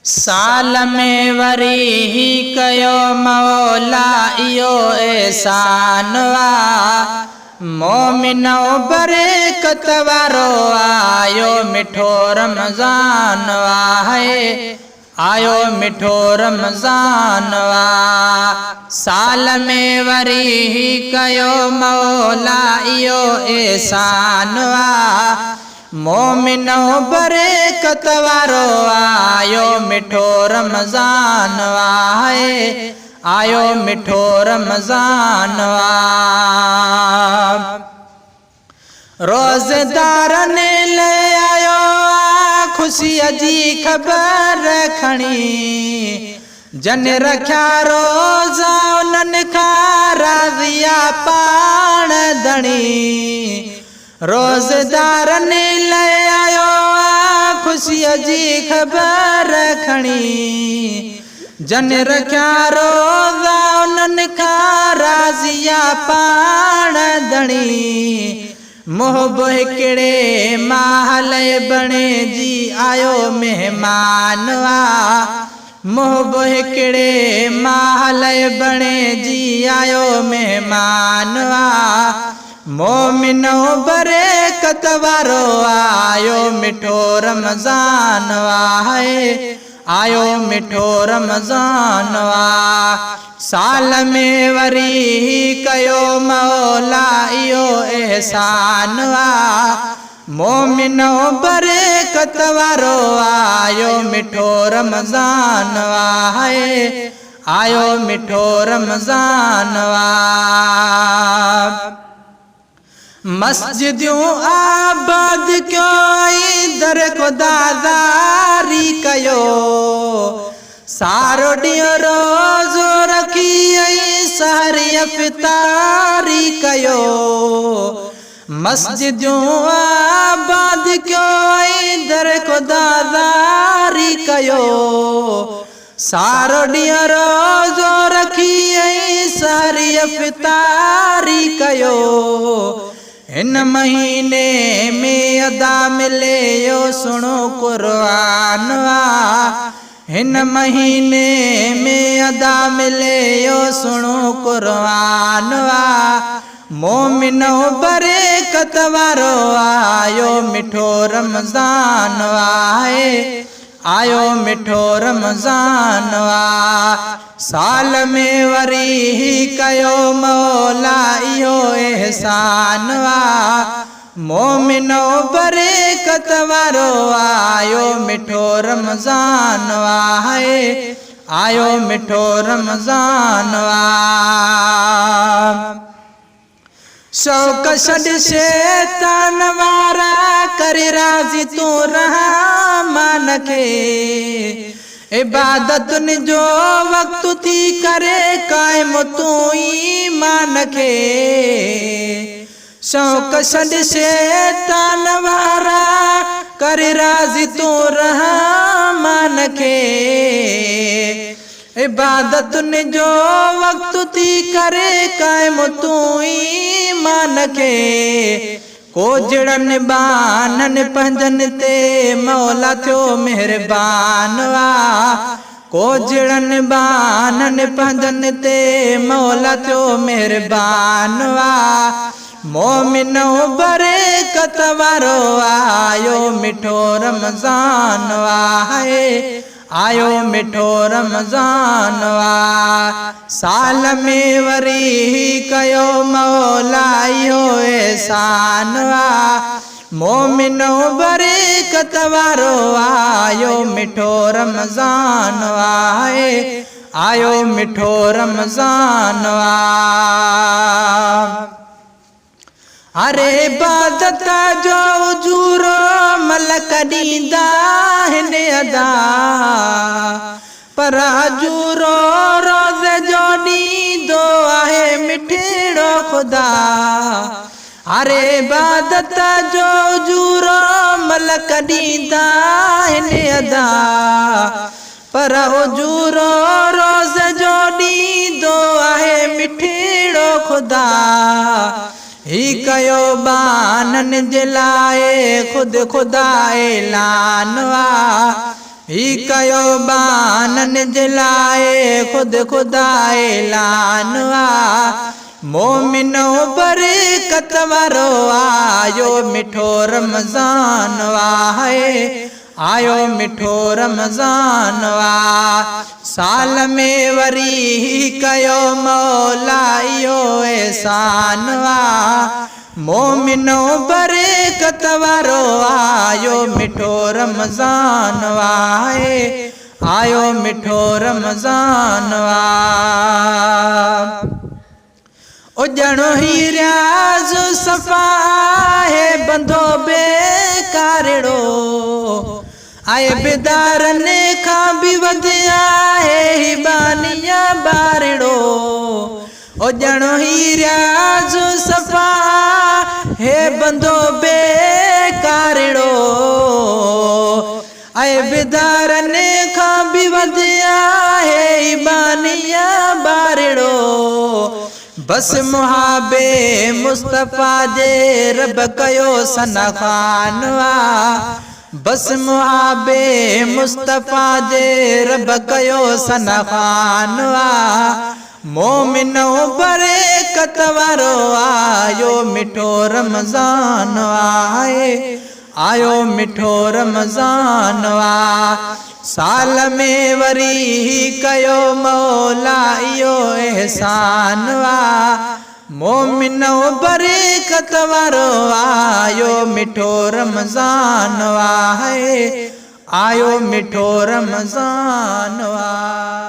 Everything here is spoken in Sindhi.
سال ۾ وري هي ڪيو مولا اهو احسان آ. مومنو برڪت وارو آيو مٺو رمضان آهي آيو مٺو رمضان آ. سال ۾ وري هي ڪيو مولا اهو احسان آ. مومنو برڪت وارو آيو مٺو رمضان آهي آيو مٺو رمضان آ. روزدارن لئه آيو آ خوشيء جي خبر کڻي جن رکيا روزا انهن کان راضي آ پاڻ ڌڻي. روزدارن لئه آيو آ خوشيء جي خبر کڻي. جن رکيا روزا انهن کان راضي آ پاڻ ڌڻي. محب هڪڙي ماهه لئه بڻجي آيو مهمان آ. محب هڪڙي ماهه لئه بڻجي آيو مهمان آ. مومنو برڪت وارو آيو مٺو رمضان آهي آيو مٺو رمضان آ. سال ۾ وري هي ڪيو مولا اهو احسان آ. مومنو برڪت وارو آيو مٺو رمضان آهي آيو مٺو رمضان آ. مسجديون آباد ڪيو ۽ در خدا زاري ڪيو. سارو ڏينهن روزو رکي ۽ سحري افطاري ڪيو. مسجديون آباد ڪيو ۽ در خدا زاري ڪيو. سارو ڏينهن روزو رکي ۽ سحري افطاري ڪيو. هن مهيني ۾ ادا ملي اهو سهڻو قرآن آ. هن مهيني ۾ ادا ملي اهو سهڻو قرآن آ. مومنو برڪت وارو آيو مٺو رمضان آهي. آيو مٺو رمضان آ. سال ۾ وري هي ڪيو مولا اهو احسان آ. مومنو برڪت وارو آيو مٺو رمضان آهي آيو مٺو رمضان آ. شوق ڇڏ شيطان وارا ڪر راضي تون رحمان کي عبادتن جو وقت ٿي ڪري قائم تون ايمان کي شوق ڇڏ شيطان وارا ڪر راضي تون رحمان کي عبادتن جو وقت ٿي ڪري قائم تون ايمان کي ڪوجهڙن ٻانهن پنهنجن تي مولا ٿيو مهربان آ ڪوجهڙن ٻانهن پنهنجن تي مولا ٿيو مهربان آ مومنو برڪت وارو آيو مٺو رمضان آهي آيو مٺو رمضان آ. سال ۾ وري هي ڪيو مولا اهو احسان آ. مومنو برڪت وارو آيو مٺو رمضان آهي آيو مٺو رمضان آ. هر عبادت جو اجورو ملڪ ڏيندا آهن ادا پر اجورو روزي جو ڏيندو آهي مٺڙو خدا هر عبادت جو اجورو ملڪ ڏيندا آهن ادا پر اجورو روز جو ڏيندو آهي مٺڙو خدا. هي ڪيو ٻانهن جي لاء خود خدا اعلان آ. هي ڪيو ٻانهن جي لاء خود خدا اعلان آ. مومنو برڪت وارو آيو مٺو رمضان آهي آيو مٺو رمضان آ. سال ۾ وري هي ڪيو مولا اهو احسان آ. مومنو برڪت وارو آيو مٺو رمضان آهي آيو مٺو رمضان آ. اڄڻ هي رياض صفا آهي بندو بيڪارڙو آهي بيدارن کان به وڌ آهي هي ٻانهيا ٻارڙو. اڄڻ هي رياض صفا هي بندو بيڪارڙو اي بيدارن کان به وڌ آهي هي ٻانهيا ٻارڙو. بس محابي مصطفيٰ جي رب ڪيو ثنا خوان آ. بس محابي مصطفيٰ جي رب ڪيو ثنا خوان آ. مومنو برڪت وارو آيو مٺو رمضان آهي آيو مٺو رمضان آ. سال ۾ وري هي ڪيو مولا اهو احسان آ. مومنو برڪت وارو آيو مٺو رمضان آهي آيو مٺو رمضان آ.